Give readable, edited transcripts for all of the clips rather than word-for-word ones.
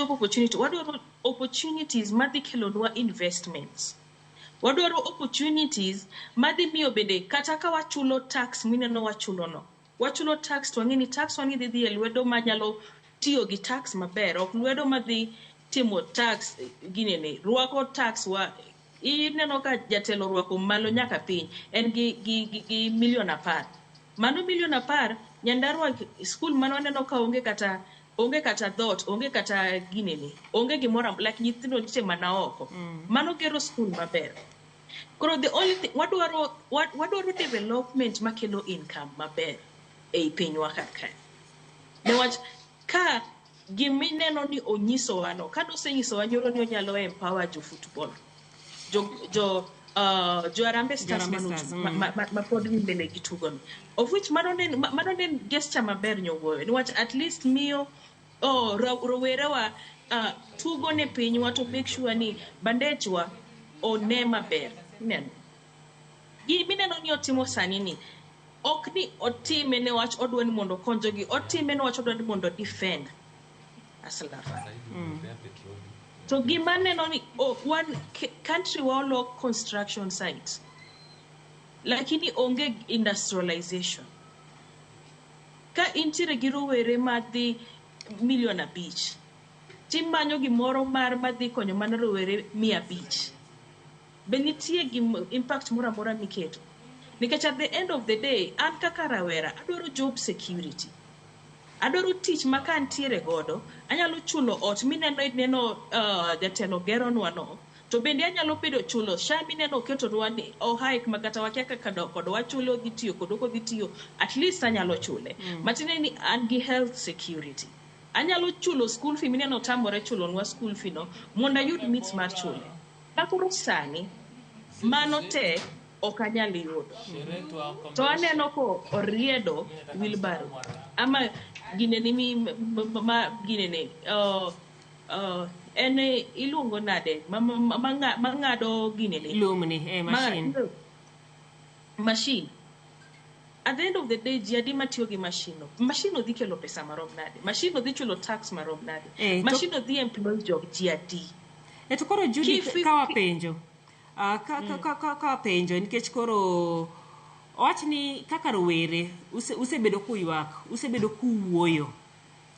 Job opportunity, wadwaro opportunities madhi kelonwa investments. Wadwaro opportunities madhi miyo bende kata ka wachulo tax mineno wachulo no. Wachulo tax to wang'e ni tax wani dhi dhi e lwedo manyalo tiyo gi tax maber, ok lwedo madhi timo tax ginene, rwako tax wa ineno ka jatelo orwako malo nyaka piny en gi milion 10. Mano milion 10 Nyandarua school mane waneno ka onge kata dhot, onge kata ginene, onge gimoro like nyithindo nitie mana oko. Mano gero school maber. Koro the only thing wadwaro, wadwaro development makelo income maber ei pinywa kar kae. Newach ka gimineno ni onyisowa no, ka nosenyisowa nyoro ni onyalo empower jo football, jo Harambee Stars. Harambee mano Stars, ma pod dhi mbele gi tugo no. Of which mano ne en gesture maber nyowuoyo. Niwach at least miyo oh, rowerewa tugo ne pinywa to make sure ni bandechwa one maber. Ineno? Gimineno ni otimo sani ni ok ni otime newach odwa ni mondo okony jogi, otime newach odwa ni mondo defend Aslafa. To gima neno ni oh, wan country wa olok construction site, lakini onge industrialization. Ka intiere gi rowere madhi milion 5, timanyo gimoro mar madhi konyo mana rowere 500. Be nitie impact moro amora miketo? Nikech at the end of the day, an kaka rawera, adwaro job security. Adwaro tich ma ka antiere godo, anyalo chulo ot mineno ineno jatelo geronwa no, to bende anyalo bedo chulo SHA mineno oketonwa ni o hike ma kata wakia kaka dok kod wachule odhi tiyo kod ok odhi tiyo, at least anyalo chule. Matiende ni an gi health security. Anyalo chulo school fee mineno tamore chulonwa school fee no mondo ayud means mar chule. Ka koro sani, mano te ok anyal yudo. To aneno ko oriedo wheelbarrow. Ama ginene mi ma ginene en iluongo nade ma ng'ado ginene Lumni, eh, machine. Machine. At the end of the day, ji adi matiyo gi machine no? Machine no dhi kelo pesa marom nade? Machine no dhi chulo tax marom nade? Machine no dhi employ jog ji adi? E to koro Judith, ka wapenjo ka wapenjo nikech koro owach ni kaka rowere usebedo kuywak, usebedo kuwuoyo,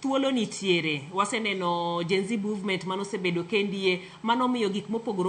thuolo nitiere, waseneno Gen Z movement manosebedo kendie manomiyo gik mopogore.